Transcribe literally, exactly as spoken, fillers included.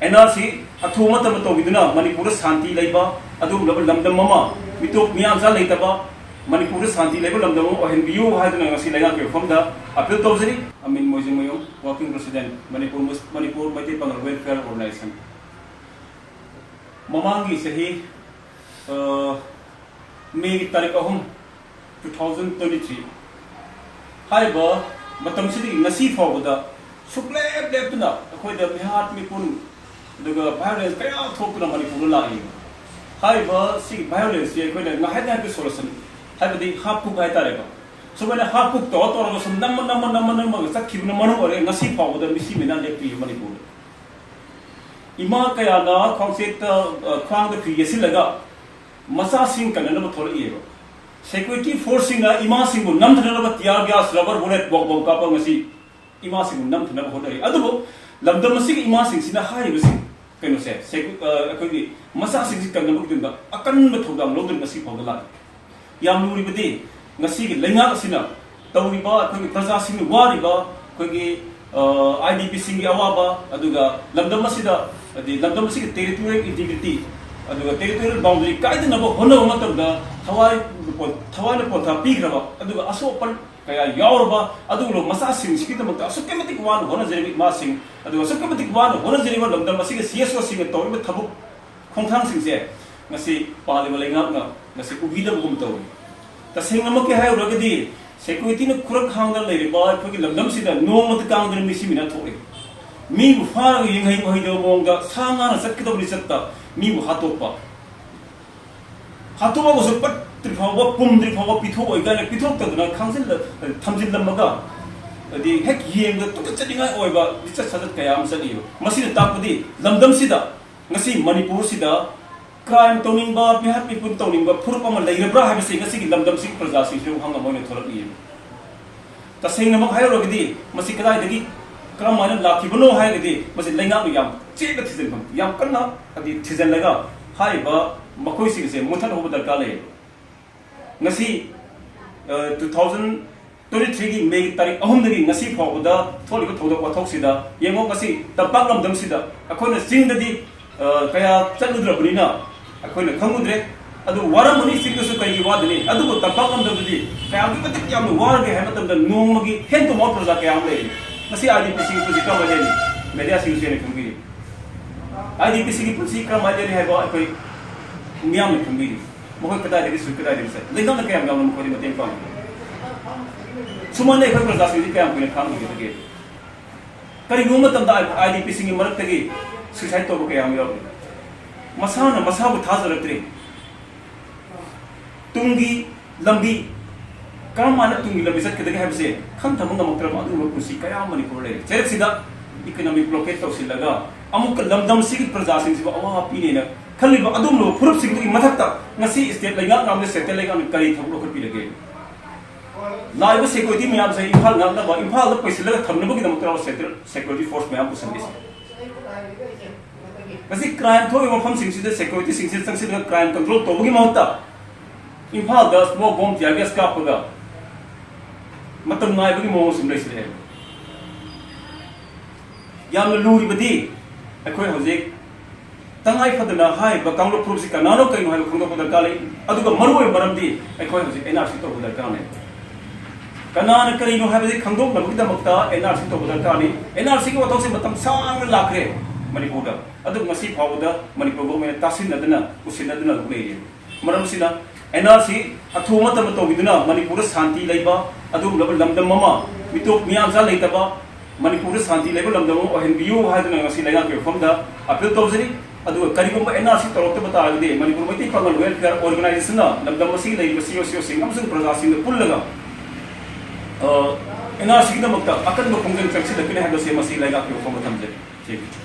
And R C ꯑꯊꯨꯕ ꯃꯇꯝꯗ ꯇꯧꯕꯤꯗꯨꯅ ꯃꯅꯤꯄꯨꯔꯗ ꯁꯥꯟꯇꯤ ꯂꯩꯕ ꯑꯗꯨꯒꯨꯝꯂꯕ ꯂꯝꯗꯝ ꯑꯃ, ꯃꯤꯇꯣꯞ ꯃꯤꯌꯥꯝꯆꯥ ꯂꯩꯇꯕ ꯃꯅꯤꯄꯨꯔꯗ ꯁꯥꯟꯇꯤ ꯂꯩꯕ ꯂꯝꯗꯝ ꯑꯃ ꯑꯣꯏꯍꯟꯕꯤꯌꯨ ꯍꯥꯏꯗꯨꯅ ꯉꯁꯤ ꯂꯩꯉꯥꯛꯀꯤ ꯃꯐꯝꯗ ꯑꯄꯤꯜ ꯇꯧꯖꯔꯤ꯫ ꯑꯃꯤꯟ ꯃꯣꯏꯖꯤꯡꯃꯌꯨꯝ, Working President, Manipur Mus-, Manipur Meitei Pangal Welfare Organization꯫ ꯃꯃꯥꯡꯒꯤ ꯆꯍꯤ, ꯑ, ꯃꯦꯒꯤ ꯇꯥꯔꯤꯛ ꯑꯍꯨꯝ, two thousand twenty three, ꯍꯥꯏꯔꯤꯕ ꯃꯇꯝꯁꯤꯗꯒꯤ ꯉꯁꯤ ꯐꯥꯎꯕꯗ ꯁꯨꯛꯂꯦꯞ ꯂꯦꯞꯇꯅ ꯑꯩꯈꯣꯏꯗ ꯃꯤꯍꯥꯠ ꯃꯤꯄꯨꯟ ꯑꯗꯨꯒ violence ꯀꯌꯥ ꯊꯣꯛꯇꯨꯅ ꯃꯅꯤꯄꯨꯔꯗ ꯂꯥꯛꯏ꯫ ꯍꯥꯏꯔꯤꯕ ꯁꯤꯒꯤ violenceꯁꯤ ꯑꯩꯈꯣꯏꯅ ꯉꯥꯏꯍꯥꯛ ꯉꯥꯏꯍꯥꯛꯀꯤ solution, ꯍꯥꯏꯕꯗꯤ ꯍꯥꯠ ꯄꯨꯛ ꯍꯥꯏꯇꯥꯔꯦꯀꯣ, ꯁꯨꯃꯥꯏꯅ ꯍꯥꯠ ꯄꯨꯛ ꯇꯧꯔ ꯇꯧꯔꯒ ꯁꯨꯝ ꯅꯝꯃ ꯅꯝꯃ ꯅꯝꯃ ꯅꯝꯃꯒ ꯆꯠꯈꯤꯕꯅ ꯃꯔꯝ ꯑꯣꯏꯔꯒ ꯉꯁꯤ ꯐꯥꯎꯕꯗ ꯃꯤꯁꯤ ꯃꯤꯅꯥ ꯂꯦꯞꯇ꯭ꯔꯤꯕ ꯃꯅꯤꯄꯨꯔꯗ꯫ ꯏꯃꯥ ꯀꯌꯥꯅ ꯈ꯭ꯋꯥꯡꯆꯦꯠꯇ, ꯑ, ꯈ꯭ꯋꯥꯡꯗ ꯐꯤ ꯌꯦꯠꯁꯤꯜꯂꯒ ꯃꯆꯥꯁꯤꯡ ꯀꯟꯅꯅꯕ ꯊꯣꯛꯂꯛꯏꯑꯕ꯫ Security forceꯁꯤꯡꯅ ꯏꯃꯥꯁꯤꯡꯕꯨ ꯅꯝꯊꯅꯅꯕ tear gas, rubber bullet, bomb bomb ꯀꯥꯞꯄ ꯉꯁꯤ ꯏꯃꯥꯁꯤꯡꯕꯨ ꯅꯝꯊꯅꯕ ꯍꯣꯠꯅꯔꯤ꯫ ꯑꯗꯨꯕꯨ ꯂꯝꯗꯝ ꯑꯁꯤꯒꯤ ꯏꯃꯥꯁꯤꯡꯁꯤꯅ ꯍꯥꯏꯔꯤꯕꯁꯤꯡ, ꯀꯩꯅꯣꯁꯦ, secu-, ꯑ, ꯑꯩꯈꯣꯏꯒꯤ ꯃꯆꯥꯁꯤꯡꯁꯤ ꯀꯟꯅꯕꯒꯤꯗꯃꯛꯇ ꯑꯀꯟꯕ ꯊꯧꯗꯥꯡ ꯂꯧꯗꯨꯅ ꯉꯁꯤ ꯐꯥꯎꯕ ꯂꯥꯛꯂꯤ꯫ ꯌꯥꯝ ꯂꯨꯔꯤꯕꯗꯤ ꯉꯁꯤꯒꯤ ꯂꯩꯉꯥꯛ ꯑꯁꯤꯅ ꯇꯧꯔꯤꯕ ꯑꯩꯈꯣꯏꯒꯤ ꯄ꯭ꯔꯖꯥꯁꯤꯡꯅ ꯋꯥꯔꯤꯕ ꯑꯩꯈꯣꯏꯒꯤ, ꯑ, IDPꯁꯤꯡꯒꯤ ꯑꯋꯥꯕ, ꯑꯗꯨꯒ ꯂꯝꯗꯝ ꯑꯁꯤꯗ, ꯍꯥꯏꯗꯤ ꯂꯝꯗꯝ ꯑꯁꯤꯒꯤ territorial integrity, ꯑꯗꯨꯒ territorial boundary ꯀꯥꯏꯗꯅꯕ ꯍꯣꯠꯅꯕ ꯃꯇꯝꯗ ꯊꯋꯥꯏ, ꯊꯋꯥꯏꯅ ꯄꯣꯟꯊꯥ ꯄꯤꯈ꯭ꯔꯕ, ꯑꯗꯨꯒ ꯑꯁꯣꯛ ꯑꯄꯟ ꯀꯌꯥ ꯌꯥꯎꯔꯕ, ꯑꯗꯨꯒꯨꯝꯂꯕ ꯃꯆꯥꯁꯤꯡꯁꯤꯒꯤꯗꯃꯛꯇ ꯑꯁꯨꯛꯀꯤ ꯃꯇꯤꯛ ꯋꯥꯅ ꯍꯣꯠꯅꯖꯔꯤꯕ ꯏꯃꯥꯁꯤꯡ, ꯑꯗꯨꯒ ꯑꯁꯨꯛꯀꯤ ꯃꯇꯤꯛ ꯋꯥꯅ ꯍꯣꯠꯅꯖꯔꯤꯕ ꯂꯝꯗꯝ ꯑꯁꯤꯒꯤ CSOꯁꯤꯡꯅ ꯇꯧꯔꯤꯕ ꯊꯕꯛ ꯈꯣꯡꯊꯥꯡꯁꯤꯡꯁꯦ ꯉꯁꯤ ꯄꯥꯜꯂꯤꯕ ꯂꯩꯉꯥꯛꯅ ꯉꯁꯤ ꯎꯕꯤꯗꯕꯒꯨꯝ ꯇꯧꯔꯤ꯫ ꯇꯁꯦꯡꯅꯃꯛꯀꯤ ꯍꯥꯏꯔꯨꯔꯒꯗꯤ securityꯅ ꯈꯨꯔꯛ ꯍꯥꯡꯗꯅ ꯂꯩꯔꯤꯕ ꯑꯩꯈꯣꯏꯒꯤ ꯂꯝꯗꯝꯁꯤꯗ ꯅꯣꯡꯃꯇ ꯀꯥꯡꯗꯅ ꯃꯤꯁꯤ ꯃꯤꯅꯥ ꯊꯣꯛꯏ꯫ ꯃꯤꯕꯨ ꯐꯥꯔꯒ ꯌꯦꯡꯍꯩ ꯎꯍꯩꯗꯕ ꯃꯑꯣꯡꯗ ꯁꯥ ꯉꯥꯅ ꯆꯠꯀꯗꯕ ꯂꯤꯆꯠꯇ ꯃꯤꯕꯨ ꯍꯥꯠꯇꯣꯛꯄ, ꯍꯥꯠꯇꯣꯛꯑꯒꯁꯨ ꯄꯠꯇ꯭ꯔꯤ ꯐꯥꯎꯕ, ꯄꯨꯝꯗ꯭ꯔꯤ ꯐꯥꯎꯕ ꯄꯤꯊꯣꯛꯑꯣꯏ ꯀꯥꯏꯅ ꯄꯤꯊꯣꯛꯇꯗꯅ ꯈꯥꯡꯖꯤꯜꯂ-, ꯊꯝꯖꯤꯜꯂꯝꯃꯒ, ꯍꯥꯏꯗꯤ ꯍꯦꯛ ꯌꯦꯡꯕꯗ ꯇꯨꯀꯠꯆꯅꯤꯡꯉꯥꯏ ꯑꯣꯏꯕ ꯂꯤꯆꯠ ꯁꯥꯖꯠ ꯀꯌꯥ ꯑꯃ ꯆꯠꯂꯤꯕ꯫ ꯃꯁꯤꯅ ꯇꯥꯛꯄꯗꯤ ꯂꯝꯗꯝꯁꯤꯗ ꯉꯁꯤ ꯃꯅꯤꯄꯨꯔꯁꯤꯗ crime ꯇꯧꯅꯤꯡꯕ, ꯃꯤꯍꯥꯠ ꯃꯤꯄꯨꯟ ꯇꯧꯅꯤꯡꯕ ꯐꯨꯔꯨꯞ ꯑꯃ ꯂꯩꯔꯕ꯭ꯔꯥ ꯍꯥꯏꯕꯁꯤ ꯉꯁꯤꯒꯤ ꯂꯝꯗꯝꯁꯤꯒꯤ ꯄ꯭ꯔꯖꯥꯁꯤꯡꯁꯤꯅ ꯍꯪꯉꯝ ꯑꯣꯏꯅ ꯊꯣꯛꯂꯛꯂꯤ꯫ ꯇꯁꯦꯡꯅꯃꯛ ꯍꯥꯏꯔꯨꯔꯒꯗꯤ ꯃꯁꯤ ꯀꯗꯥꯏꯗꯒꯤ ꯀꯔꯝꯍꯥꯏꯅ ꯂꯥꯛꯈꯤꯕꯅꯣ ꯍꯥꯏꯔꯒꯗꯤ ꯃꯁꯤ ꯂꯩꯉꯥꯛꯅ ꯌꯥꯝ ꯆꯦꯠꯅ ꯊꯤꯖꯤꯟꯐꯝ, ꯌꯥꯝ ꯀꯟꯅ ꯍꯥꯏꯗꯤ ꯊꯤꯖꯤꯜꯂꯒ ꯍꯥꯏꯔꯤꯕ ꯃꯈꯣꯏꯁꯤꯡꯁꯦ ꯃꯨꯊꯠꯍꯧꯕ ꯗꯔꯀꯥꯔ ꯂꯩ꯫ ꯉꯁꯤ, ꯑ, two thousand ꯇ꯭ꯋꯦꯟꯇꯤ ꯊ꯭ꯔꯤꯒꯤ ꯃꯦꯒꯤ ꯇꯥꯔꯤꯛ ꯑꯍꯨꯝꯗꯒꯤ ꯉꯁꯤ ꯐꯥꯎꯕꯗ ꯊꯣꯛꯂꯤꯕ ꯊꯧꯗꯣꯛ ꯋꯥꯊꯣꯛꯁꯤꯗ ꯌꯦꯡꯉꯣ, ꯉꯁꯤ ꯇꯝꯄꯥꯛ ꯂꯝꯗꯝꯁꯤꯗ ꯑꯩꯈꯣꯏꯅ ꯆꯤꯡꯗꯗꯤ, ꯑ, ꯀꯌꯥ ꯆꯠꯂꯨꯗ꯭ꯔꯕꯅꯤꯅ ꯑꯩꯈꯣꯏꯅ ꯈꯪꯉꯨꯗ꯭ꯔꯦ꯫ ꯑꯗꯨ ꯋꯥꯔꯝꯒꯅꯤ, ꯆꯤꯡꯗꯁꯨ ꯀꯩꯒꯤ ꯋꯥꯗꯅꯤ? ꯑꯗꯨꯕꯨ ꯇꯝꯄꯥꯛ ꯂꯝꯗꯝꯗꯗꯤ ꯀꯌꯥꯝꯒꯤ ꯃꯇꯤꯛ ꯌꯥꯝꯅ ꯋꯥꯔꯒꯦ ꯍꯥꯏꯕ ꯃꯇꯝꯗ ꯅꯣꯡꯃꯒꯤ hand to mouth ꯄ꯭ꯔꯖꯥ ꯀꯌꯥ ꯑꯃ ꯂꯩꯔꯤ꯫ ꯉꯁꯤ IDP ꯁꯤꯡ ꯄꯨꯟꯁꯤ ꯀꯔꯝꯍꯥꯏꯅ ꯂꯦꯜꯂꯤ? ꯃꯦꯗꯤꯌꯥꯁꯤꯡꯁꯨ ꯍꯦꯟꯅ ꯈꯪꯕꯤꯔꯤ꯫ IDP ꯁꯤꯡꯒꯤ ꯄꯨꯟꯁꯤ ꯀꯔꯝꯍꯥꯏꯅ ꯂꯦꯜꯂꯤ ꯍꯥꯏꯕ ꯑꯩꯈꯣꯏ ꯃꯤꯌꯥꯝꯅ ꯈꯪꯕꯤꯔꯤ꯫ ꯃꯈꯣꯏ ꯀꯗꯥꯏꯗꯒꯤ ꯁꯨꯏ, ꯀꯗꯥꯏꯗꯒꯤ ꯆꯠ-, ꯂꯩꯉꯥꯛꯅ ꯀꯌꯥꯝ ꯌꯥꯝꯅ ꯃꯈꯣꯏꯗ ꯃꯇꯦꯡ ꯄꯥꯡꯏ? ꯁꯨꯃꯥꯏꯅ ꯑꯩꯈꯣꯏ ꯄ꯭ꯔꯖꯥꯁꯤꯡꯁꯤ ꯀꯌꯥꯝ ꯀꯨꯏꯅ ꯈꯥꯡꯈꯤꯒꯗꯒꯦ? ꯀꯔꯤꯒꯨꯝꯕ ꯃꯇꯝꯗ IDP ꯁꯤꯡꯒꯤ ꯃꯔꯛꯇꯒꯤ suicide ꯇꯧꯕ ꯀꯌꯥ ꯑꯃ ꯌꯥꯎꯔꯤ꯫ ꯃꯁꯥꯅ ꯃꯁꯥꯕꯨ ꯊꯥꯖꯔꯛꯇ꯭ꯔꯤ꯫ ꯇꯨꯡꯒꯤ ꯂꯝꯕꯤ, ꯀꯔꯝ ꯍꯥꯏꯅ ꯇꯨꯡꯒꯤ ꯂꯝꯕꯤ ꯆꯠꯀꯗꯒꯦ ꯍꯥꯏꯕꯁꯦ ꯈꯟꯊꯕ ꯉꯝꯃꯛꯇ꯭ꯔꯕ ꯑꯗꯨꯒꯨꯝꯕ ꯄꯨꯟꯁꯤ ꯀꯌꯥ ꯑꯃ ꯃꯅꯤꯄꯨꯔ ꯂꯩꯔꯤ꯫ ꯆꯩꯔꯛꯁꯤꯗ economic blockade ꯇꯧꯁꯤꯜꯂꯒ ꯑꯃꯨꯛꯀ ꯂꯝꯗꯝꯁꯤꯒꯤ ꯄ꯭ꯔꯖꯥꯁꯤꯡꯁꯤꯕꯨ ꯑꯋꯥꯕ ꯄꯤꯅꯦꯅ ꯈꯜꯂꯤꯕ ꯑꯗꯨꯒꯨꯝꯂꯕ ꯐꯨꯔꯨꯞꯁꯤꯡꯗꯨꯒꯤ ꯃꯊꯛꯇ ꯉꯁꯤ state ꯂꯩꯉꯥꯛꯅ ꯑꯃꯗꯤ central ꯂꯩꯉꯥꯛꯅ ꯀꯔꯤ ꯊꯕꯛ ꯂꯧꯈꯠꯄꯤꯔꯒꯦ? ꯂꯥꯛꯏꯕ security ꯃꯌꯥꯝꯁꯦ ꯏꯝꯐꯥꯜ ꯉꯥꯛꯅꯕ, ꯏꯝꯐꯥꯜꯗ ꯄꯩꯁꯤꯜꯂꯒ ꯊꯝꯅꯕꯒꯤꯗꯃꯛꯇ security force ꯃꯌꯥꯝ ꯄꯨꯁꯟꯕꯤꯁꯦ꯫ ꯉꯁꯤ crime ꯊꯣꯛꯏꯕ ꯃꯐꯝꯁꯤꯡꯁꯤꯗ security ꯁꯤꯡꯁꯤꯗ ꯆꯪꯁꯤꯜꯂꯒ crime control ꯇꯧꯕꯒꯤ ꯃꯍꯨꯠꯇ ꯏꯝꯐꯥꯜꯗ smoke bomb, tear gas ꯀꯥꯞꯄꯒ ꯃꯇꯝ ꯉꯥꯏꯕꯒꯤ ꯃꯑꯣꯡ ꯁꯨꯝ ꯂꯩꯁꯤꯜꯂꯛꯑꯦ꯫ ꯌꯥꯝꯅ ꯂꯨꯔꯤꯕꯗꯤ ꯑꯩꯈꯣꯏ ꯍꯧꯖꯤꯛ ꯇꯉꯥꯏ ꯐꯗꯅ ꯍꯥꯏꯔꯤꯕ ꯀꯥꯡꯂꯨꯞ ꯐꯨꯔꯨꯞꯁꯤ ꯀꯅꯥꯅꯣ ꯀꯩꯅꯣ ꯍꯥꯏꯕ ꯈꯪꯗꯣꯛꯄ ꯗꯔꯀꯥꯔ ꯂꯩ꯫ ꯑꯗꯨꯒ ꯃꯔꯨꯑꯣꯏꯕ ꯃꯔꯝꯗꯤ ꯑꯩꯈꯣꯏ ꯍꯧꯖꯤꯛ NRC ꯇꯧꯕ ꯗꯔꯀꯥꯔ ꯂꯩ꯫ ꯀꯅꯥꯅ ꯀꯔꯤꯅꯣ ꯍꯥꯏꯕꯁꯤ ꯈꯪꯗꯣꯛꯅꯕꯒꯤꯗꯃꯛꯇ NRC ꯇꯧꯕ ꯗꯔꯀꯥꯔꯅꯤ꯫ NRCꯒꯤ ꯋꯥꯊꯣꯛꯁꯤ ꯃꯇꯝ ꯁꯥꯡꯅ ꯂꯥꯛꯈ꯭ꯔꯦ ꯃꯅꯤꯄꯨꯔꯗ, ꯑꯗꯨꯕꯨ ꯉꯁꯤ ꯐꯥꯎꯕꯗ ꯃꯅꯤꯄꯨꯔ ꯒꯣꯔꯃꯦꯟꯅ ꯇꯥꯁꯤꯟꯅꯗꯅ ꯎꯁꯤꯟꯅꯗꯅ ꯑꯗꯨꯝ ꯂꯩꯔꯤ꯫ ꯃꯔꯝ ꯑꯁꯤꯅ NRC ꯑꯊꯨꯕ ꯃꯇꯝꯗ ꯇꯧꯕꯤꯗꯨꯅ ꯃꯅꯤꯄꯨꯔꯗ ꯁꯥꯟꯇꯤ ꯂꯩꯕ ꯑꯗꯨꯒꯨꯝꯂꯕ ꯂꯝꯗꯝ ꯑꯃ, ꯃꯤꯇꯣꯞ ꯃꯤꯌꯥꯝꯆꯥ ꯂꯩꯇꯕ ꯃꯅꯤꯄꯨꯔꯗ ꯁꯥꯟꯇꯤ ꯂꯩꯕ ꯂꯝꯗꯝ ꯑꯃ ꯑꯣꯏꯍꯟꯕꯤꯌꯨ ꯍꯥꯏꯗꯨꯅ ꯉꯁꯤ ꯂꯩꯉꯥꯛꯀꯤ ꯃꯐꯝꯗ appeal ꯇꯧꯖꯔꯤ꯫ ꯑꯗꯨꯒ ꯀꯔꯤꯒꯨꯝꯕ NRC ꯇꯧꯔꯛꯇꯕ ꯇꯥꯔꯒꯗꯤ ꯃꯅꯤꯄꯨꯔ ꯃꯩꯇꯩ ꯄꯥꯉꯜ welfare organizationꯅ ꯂꯝꯗꯝ ꯑꯁꯤꯒꯤ ꯂꯩꯔꯤꯕ COCOꯁꯤꯡ ꯑꯃꯁꯨꯡ ꯄ꯭ꯔꯖꯥꯁꯤꯡꯗ ꯄꯨꯜꯂꯒ, ꯑ, NRCꯒꯤꯗꯃꯛꯇ ꯑꯀꯟꯕ ꯈꯣꯡꯖꯪ ꯆꯪꯁꯤꯜꯂꯛꯀꯅꯤ ꯍꯥꯏꯕꯁꯦ ꯃꯁꯤ ꯂꯩꯉꯥꯛꯀꯤ ꯃꯐꯝꯗ ꯊꯝꯖꯔꯤ꯫ ꯁꯤꯅꯤ꯫